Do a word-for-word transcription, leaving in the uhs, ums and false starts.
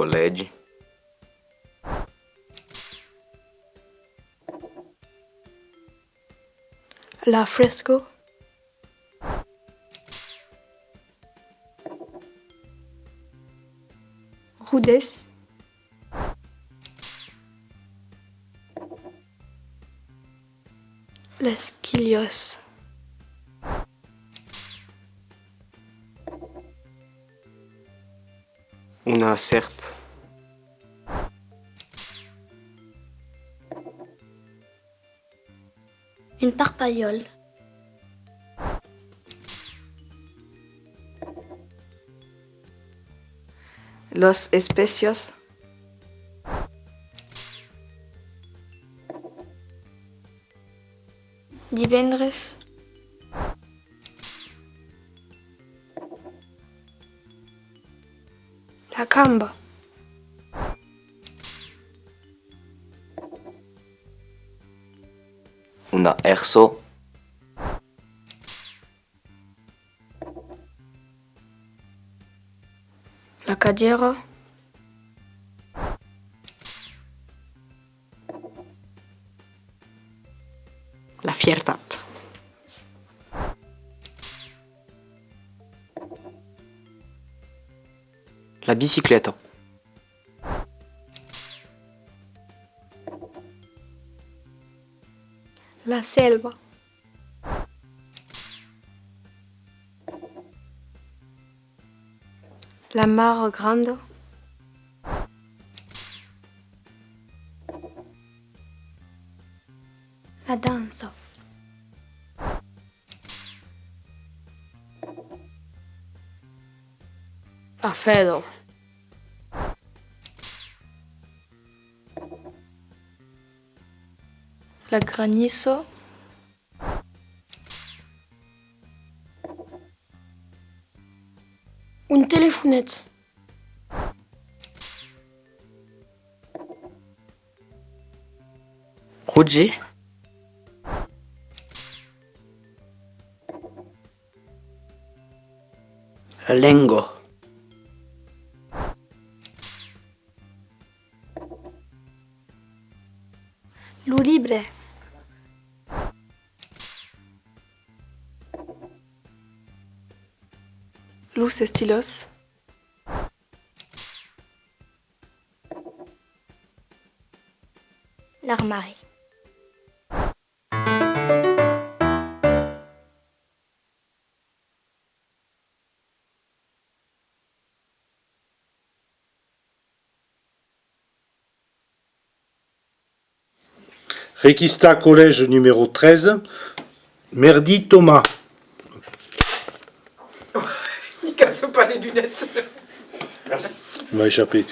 Collègi. La frescor. Rudés. Las quilhas. Una sèrp. Un parpalhòl. Las espècias. Divendres. La camba. Una èrsa. La cadièra. La fiertat. La bicicleta. La selva. La mara granda. La dança. La fèda. La granissa. Un telefonet. Roger. La lenga. Lo libre. Los estilòs. L'armari. Requistar, collège numéro treize, Merdi Thomas. Ne casse pas les lunettes. Merci. Il m'a échappé.